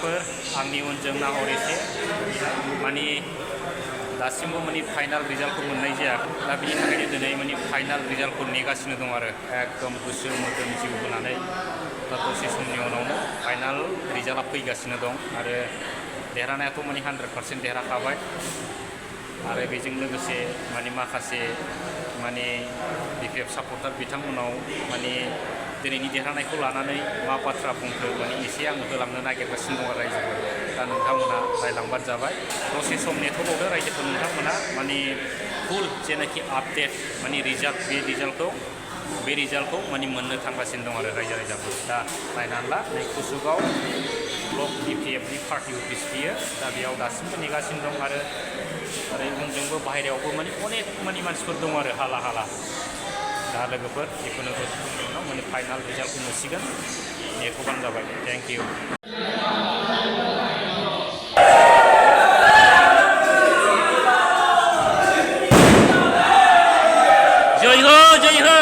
लोगोफोर आंनि उनजों नाहर एसे माने दासिमबो माने फाइनाल रिजाल्टखौ मोननाय जायाखै दा बिनि थाखायनो दिनै माने फाइनाल रिजाल्टखौ नेगासिनो दं आरो एकदम गोसो मोदोम जिउ होनानै दा दसे समनि उनावनो फाइनाल रिजाल्टआ फैगासिनो दं आरो देरहानायाथ' माने 100% देरहाखाबाय आरो बेजों लोगोसे माने माखासे माने बिपिएफ सापर्टार बिथांमोनाव माने दिनैनि देरहानायखौ लानानै मा बाथ्रा बुंखो माने एसे आङो होलांनो नागिरगासिनो दं आरो रायजोफोर दा नोंथांमोना रायलांबानो जाबाय दसे सम नेथ'बावदो रायजोफोर नोंथांमोना माने फुल जेनाखि आपडेट माने बे रिजाल्टखौ माने मोननो थांगासिनो दं आरो रायजोफोर दा नायनानै ला नै कुसुगाव ब्लक बिपिएफनि पार्टि अफिस बियो दा बेयाव दासिमबो नेगासिनो दं आरो ओरै उनजोंबो बाहेरायावबो माने अनेक माने मानसिफोर दं आरो हाला दा लोगोफोर जिखुनु दसे समनि उनाव माने फाइनाल रिजाल्टखौ नुसिगोन नेथ'बानो जाबाय थेंक इउ जय हो जय हो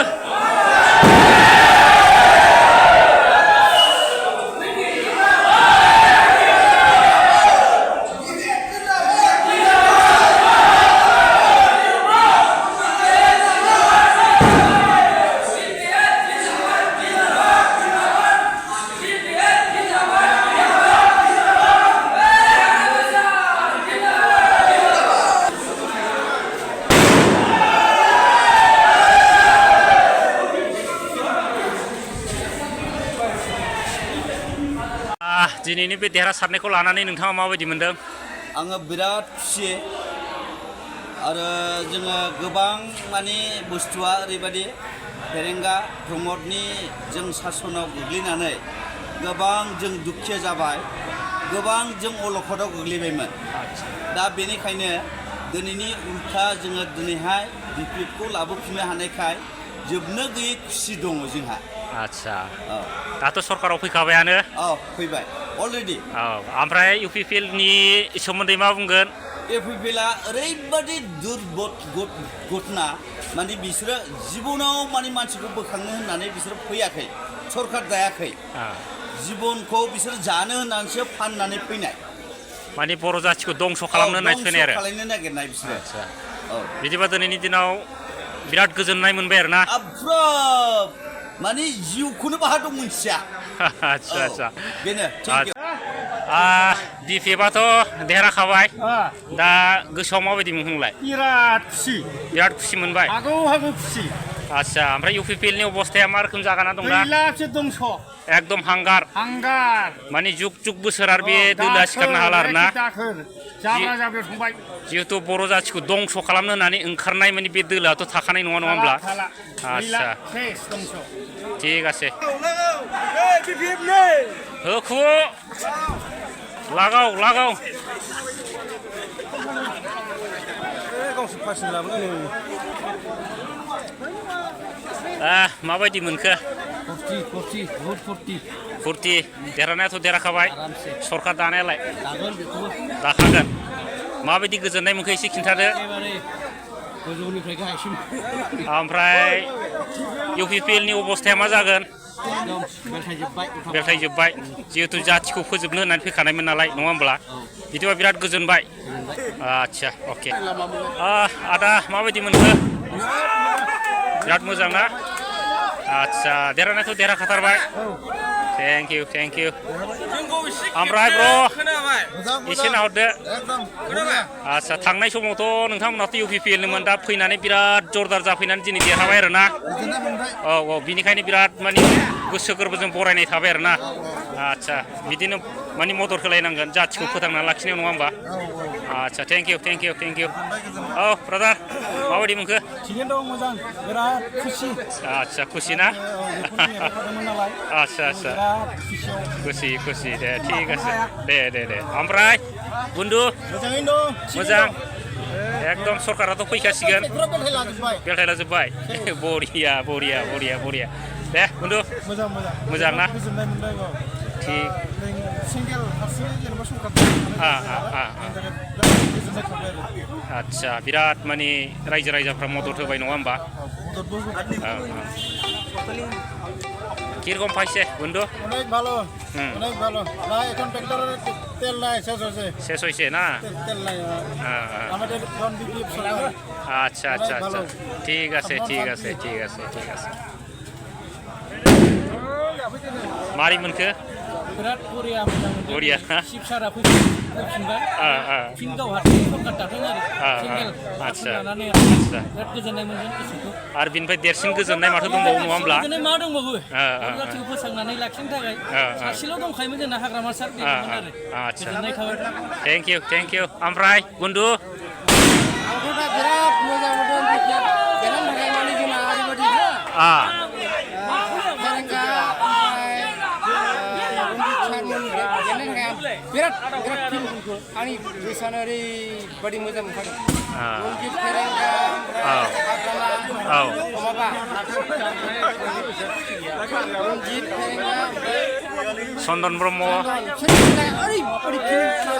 दिनैनि बे देरहासारनायखौ लानानै नोंथाङा माबायदि मोनदों? आङो बिराद खुसि आरो जोङो गोबां माने बुस्थुआ ओरैबायदि फेरेंगा प्रमदनि जों सासनाव गोग्लैनानै गोबां जों दुखिया जाबाय गोबां जों अलखदाव गोग्लैबायमोन दा बेनिखायनो दिनैनि उल्था जोङो दिनैहाय बिपिएफखौ लाबोफिननो हानायखाय जोबनो गैयै खुसि दङ जोंहा आच्छा दाथ' सरकाराव फैखाबायानो फैबाय अलरेडि ओमफ्राय इउपिपिएलनि सोमोन्दै मा बुंगोन? इउपिपिएलआ ओरैबादि दुर्घटना माने बिसोरो जिबनाव माने मानसिखौ बोखांनो होननानै बिसोरो फैयाखै सरकार दायाखै जिबनखौ बिसोर जानो होननानैसो फाननानै फैनाय माने बर' जाथिखौ दंस' खालामनो होननाय फैनाय आरो खालामनो नागिरनाय बिसोरो बिदिबा दिनैनि दिनाव बिराद गोजोननाय मोनबाय आरो ना माने जिउखौनो बाहा दं मोनथिया आच्छा बेनो थेंक इउ बिपिएफआथ' देरहाखाबाय दा गोसोआव माबायदि मोनलाय? बिराद खुसि मोनबाय हागौ खुसि आच्छा ओमफ्राय इउपिपिएलनि अबस्थाया मा रोखोम जागाना दं दा? गैलासो दंस' एकदम हांगार माने जुग बोसोर आरो बे दोलोआ सिखारनो हाला आरो ना जिहेतु बर' जाथिखौ दंस' खालामनो होननानै ओंखारनाय माने बे दोलोआथ' थाखानाय नङा होमब्ला आच्छा ঠিক আছে होखु लागाव माबायदि मोनखो? फुरथि देरहानायाथ' देरहाखाबाय सरकार दानायालाय दाखागोन माबायदि गोजोननाय मोनखो एसे खिन्थादो ओमफ्राय इउपिपिएलनि अबस्थाया मा जागोन? बेलथायजोब्बाय जिहेतु जाथिखौ फोजोबनो होननानै फैखानायमोन नालाय नङा होमब्ला बिदिबा बिराद गोजोनबाय आच्छा अके आदा माबायदि मोनखो? बिराद मोजां ना आच्छा देरहानायाथ' देरहाखाथारबाय थेंक इउ ओमफ्राय ब्र' एसे नाहरदो आच्छा थांनाय समावथ' नोंथांमोनाथ' इउपिपिएलनोमोन दा फैनानै बिराद जरदार जाफैनानै दिनै देरहाबाय आरो ना बिनिखायनो बिराद माने गोसो गोरबोजों बरायनाय थाबाय आरो ना आच्छा बिदिनो माने मदद होलायनांगोन जाथिखौ फोथांना लाखिनायाव नङा होमबा आच्छा थेंक इउ ब्रादार माबायदि मोनखो? थिगैनो दं मोजां बिराद खुसि आच्छा खुसि ना आच्छा खुसि दे ठीक আছে दे ओमफ्राय बुन्दु मोजाङैनो दं मोजां एकदम सरकाराथ' फैखासिगोन बेलथाय लाजोब्बाय बरिया दे बुन्दु मोजां ना ठीक आच्छा बिराद माने रायजो राजाफ्रा मदद होबाय नङा होमबा কিরকম পাইছে বন্ধু অনেক ভালো হুম। অনেক ভালো না এখন ট্রাক্টরের তেল নাই শেষ হয়েছে শেষ হয়েছে না তেল নাই হ্যাঁ, হ্যাঁ। আমাদের কোন বিপিএফ সরকার আচ্ছা আচ্ছা অনেক আচ্ছা ভালো। ঠিক আছে আপনার ঠিক শান্তি। আছে ঠিক আছে ঠিক আছে मारै मोनखो बिराद बरिया मोजां मोनदों बरिया ना? शिबसारा फैफिनबाय फिन गाव हारसिं सरकार दाथों आरो सिंगेल आदसा लानानै आदसा बिराद गोजोननाय मोनदों गोसोखौ आरो बिनिफ्राय देरसिन गोजोननाय माथो दंबावो नङा होमब्ला गोजोननाय मा दंबावो जाथिखौ फोसांनानै लाखिनो थाखाय सासेल' दंखायोमोन जोंना हाग्रामा सार बेनोमोन आरो आदसा गोजोननाय थाबाय थेंक इउ ओमफ्राय बन्दु आंथ' दा बिराद मोजां मोनदों बिटिआर देरहानो थाखाय माने जोंना ओरैबायदि फेरेंगा ओमफ्राय रन्जित सारमोन देरहानो थाखाय बिराद फिल आंनि गोसोआनो ओरैबायदि मोजां मोनखादों रन्जित फेरेंगा माबा रन्जित फेरेंगा चन्दन ब्रह्म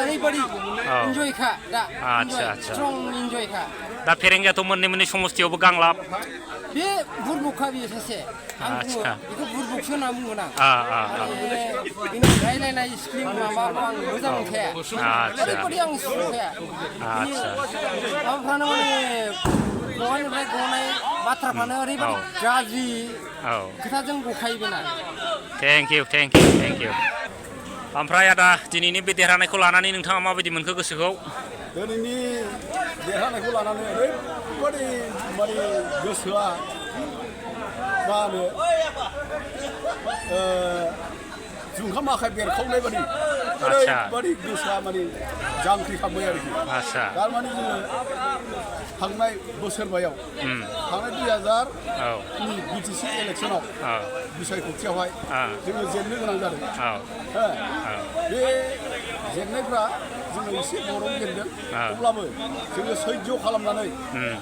ओरैबायदि इन्जयखा दा आदसा आदसा स्ट्रं इन्जयखा दा फेरेंगायाथ' मोननै समस्थियावबो गांलाब बे बुरबुखा बियो सासे आं बुङो आदसा बेखौ बुरबुकसो होनना बुंगोन आं आदसा बिनि रायलायनाय स्क्रिन माबाखौ आं मोजां मोनखाया ओरैबायदि आं सुखाया माबाफ्रानो माने गहानिफ्राय गनाय बाथ्राफ्रानो ओरैबायदि गाज्रि खोथाजों गखायो बेना थेंक इउ ओमफ्राय आदा दिनैनि बे देरहानायखौ लानानै नोंथाङा माबायदि मोनखो गोसोखौ दिनैनि देरहानायखौ लानानै ओरैबायदि माने गोसोआ मा होनो जुंखाम आखाइ बेरखावनाय बादि ओरैबायदि गोसोआ माने जांख्रिखांबाय आरोखि आदसा थारमाने जोङो थांनाय बोसोरबायाव थांनाय 2000नि बिटिसि इलेक्सनाव बिसायख'थियावहाय जोङो जेननो गोनां जादों बे जेननायफ्रा जोङो एसे गरम जेनदों अब्लाबो जोङो सैज्य खालामनानै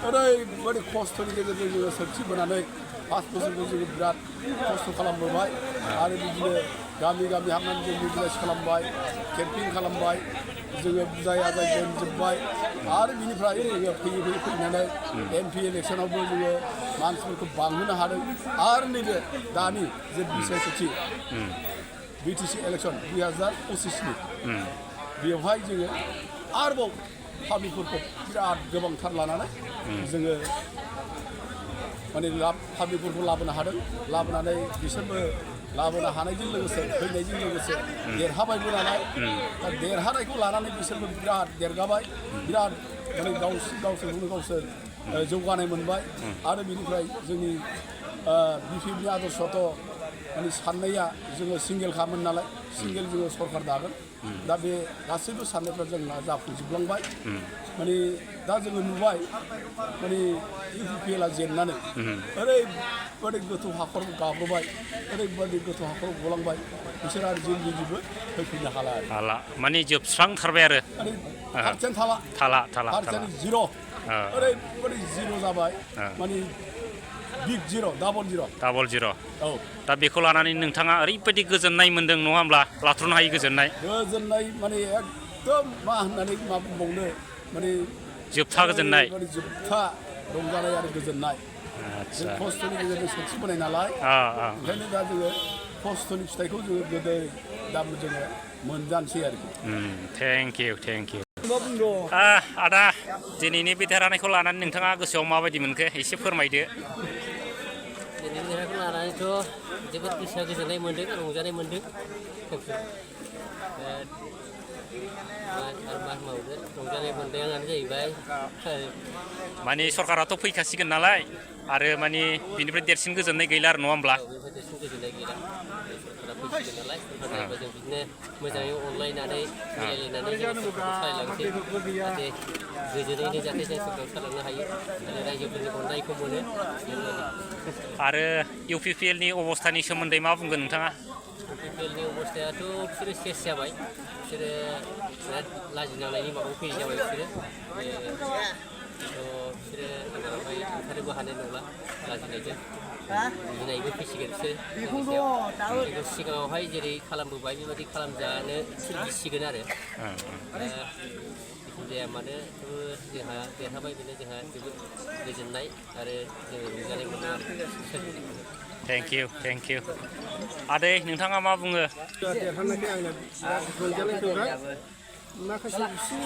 ओरैबायदि खस्थ'नि गेजेरजों जोङो सोरखिबोनानै 5 बोसोरखौ जोङो बिराद खस्थ' खालामबोबाय आरो बिदिनो गामि हाबनानै जों बिजनेस खालामबाय केम्पिं खालामबाय जोङो बुजाय आजाय दोनजोब्बाय आरो बिनिफ्राय जोङो फैनानै MP इलेक्सनावबो जोङो मानसिफोरखौ बांहोनो हादों आरो नैबे दानि जे बिसायख'थि बिटिसि इलेक्सन 2025नि बेवहाय जोङो आरोबाव पाब्लिकफोरखौ बिराद गोबांथार लानानै जोङो माने पाब्लिकफोरखौ लाबोनो हादों लाबोनानै बिसोरबो लाबोनो हानायजों लोगोसे फैनायजों लोगोसे देरहाबायबो नालाय दा देरहानायखौ लानानै बिसोरबो बिराद देरगाबाय बिराद माने गावसोरखौनो गावसोर जौगानाय मोनबाय आरो बिनिफ्राय जोंनि बिपिएफनि आदर्शआथ' माने साननाया जोङो सिंगेलखामोन नालाय सिंगेल जोङो सरकार दागोन दा बे गासैबो साननायफ्रा जोंना जाफुंजोबलांबाय माने दा जोङो नुबाय माने इउपिपिएलआ जेननानै ओरैबायदि गोथौ हाखर गाब्रबाय ओरैबायदि गोथौ हाखर गलांबाय बिसोर आरो जोंनिबो फैफिननो हाला माने जोबस्रांथारबाय आरो माने पार्सेन्ट थाला पार्सेन्ट जिर' ओरैबायदि जिर' जाबाय माने बिग जिर' डाबल जिर' औ दा बेखौ लानानै नोंथाङा ओरैबायदि गोजोननाय मोन्दों नङा होमब्ला लाथ्र'नो हायि गोजोननाय माने एकदम मा होननानै मा बुंबावनो माने जोबथा गोजोननाय जोबथा रंजानाय आरो गोजोननाय जों खस्थ'नि गेजेरजों सोरखिबोनाय नालाय ओंखायनो दा जोङो खस्थ'नि फिथाइखौ जोङो गोदै दा जोङो मोनजानोसै आरोखि थेंक इउ आदा दिनैनि बे देरहानायखौ लानानै नोंथाङा गोसोआव माबायदि मोनखो एसे फोरमायदो दिनैनि देरहानायखौ लानानैथ' जोबोद गोसोआ गोजोननाय मोन्दों रंजानाय मोन्दों मा मावदो रंजानाय मोननायानो जाहैबाय माने सरकाराथ' फैखासिगोन नालाय आरो माने बिनिफ्राय देरसिन गोजोननाय गैला आरो नङा होमब्ला बेनिफ्राय देरसिन गोजोननाय गैला सरकारा फैसिगोन नालाय सरकारा जों बिदिनो मोजाङै अनलायनानै मिलायलायनानै जों सरकारखौ सालायलांसै जाहाथे गोजोनैनो जाहाथे जों सरकारखौ सालायनो हायो आरो रायजोफोरनि अननायखौ मोनो आरो इउपिपिएलनि अबस्थानि सोमोन्दै मा बुंगोन नोंथाङा इउपिपिएलनि अबस्थायाथ' बिसोरो सेस जाबाय बिसोरो बिराद लाजिनांनायनि माबायाव फैनाय जाबाय बिसोरो बिसोरो आगोलावहाय ओंखारनोबो हानाय नंला लाजिनायजों गिनायबो फैसिगोन बिसोर बेखौ सिगाङावहाय जेरै खालामबोबाय बेबायदि खालामजानो बिसोर गिसिगोन आरो जिखुनु जाया मानो जोंहा देरहाबाय बेनो जोंहा जोबोद गोजोननाय आरो जोङो रंजानाय मोनो थेंक इउ आदै नोंथाङा मा बुङो देरहानायखाय आंना बिराद रंजानाय फैबाय माखासे बिसि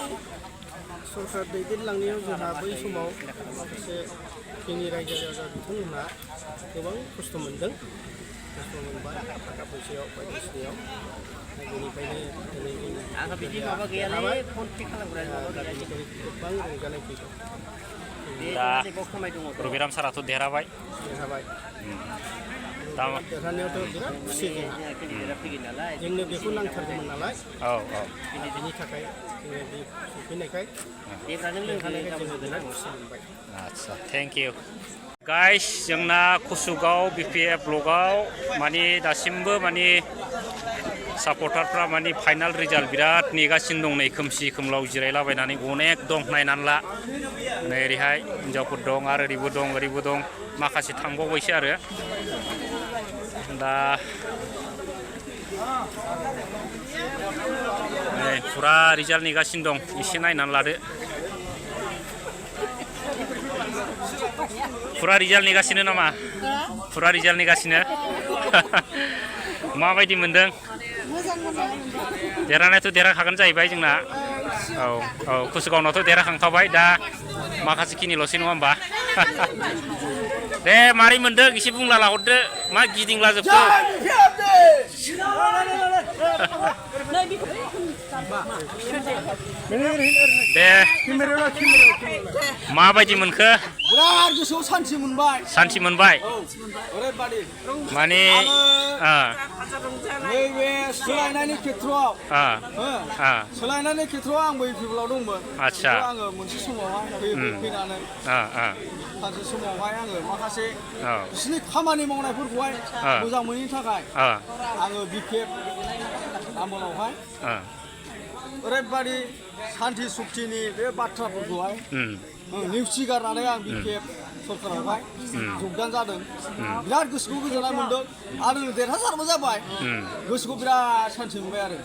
सरकार दैदेनलांनायाव जोंहा बै समाव माखासे जोंनि रायजो राजा बिथांमोनहा गोबां खस्थ' मोनदों खस्थ' मोनबाय थाखा फैसायाव बायदिसिनायाव बेनिखायनो दिनै आंहा बिदि माबा गैयालै फन पे खालामग्रा माबा गैया गोबां रंजानाय फैदों दा रबिराम साराथ' देरहाबाय देरहाबाय दा देरहानायावथ' बिराद खुसि जोंनो बेखौ नांथारगौमोन नालाय बेनि थाखाय जोङो बे सफैनायखाय देरहानायखाय जोङो बिराद खुसि मोनबाय आदसा थेंक इउ गाइस जोंना कुसुगाव BPF ब्लकआव माने दासिमबो माने सापर्टारफ्रा माने फाइनाल रिजाल्ट बिराद नेगासिनो दं नै खोमसि खोमलाव जिरायलाबायनानै अनेक दं नायनानै ला नै ओरैहाय हिनजावफोर दं आरो ओरैबो दं माखासे थांबावबायसो आरो दा नै फुरा रिजाल्ट नेगासिनो दं एसे नायनानै लादो फुरा रिजाल्ट नेगासिनो नामा फुरा रिजाल्ट नेगासिनो माबायदि मोनदों देरहानायाथ' देरहाखागोन जाहैबाय जोंना औ कुसुगावनावथ' देरहाखांखाबाय दा माखासे खिनिल'सै नङा होमबा दे मारै मोनदों एसे बुंला लाहरदो मा गिदिंला जोबखो दे माबायदि मोनखो बिराद गोसोआव सान्थि मोनबाय ओरैबादि माने नैबे सोलायनायनि खेथ्रआव सोलायनायनि खेथ्रआव आंबो इउपिपिएलाव दंमोन आदसा आङो मोनसे समावहाय फैनानै सानसे समावहाय आङो माखासे बिसिनि खामानि मावनायफोरखौहाय मोजां मोनैनि थाखाय आङो BPF आमोलावहाय ओरैबादि सान्थि सुक्तिनि बे बाथ्राफोरखौहाय नेवसिगारनानै आं BPF सरकारावहाय जगदान जादों बिराद गोसोखौ गोजोननाय मोनदों आरो देरहासारबो जाबाय गोसोखौ बिराद सान्थि मोनबाय आरो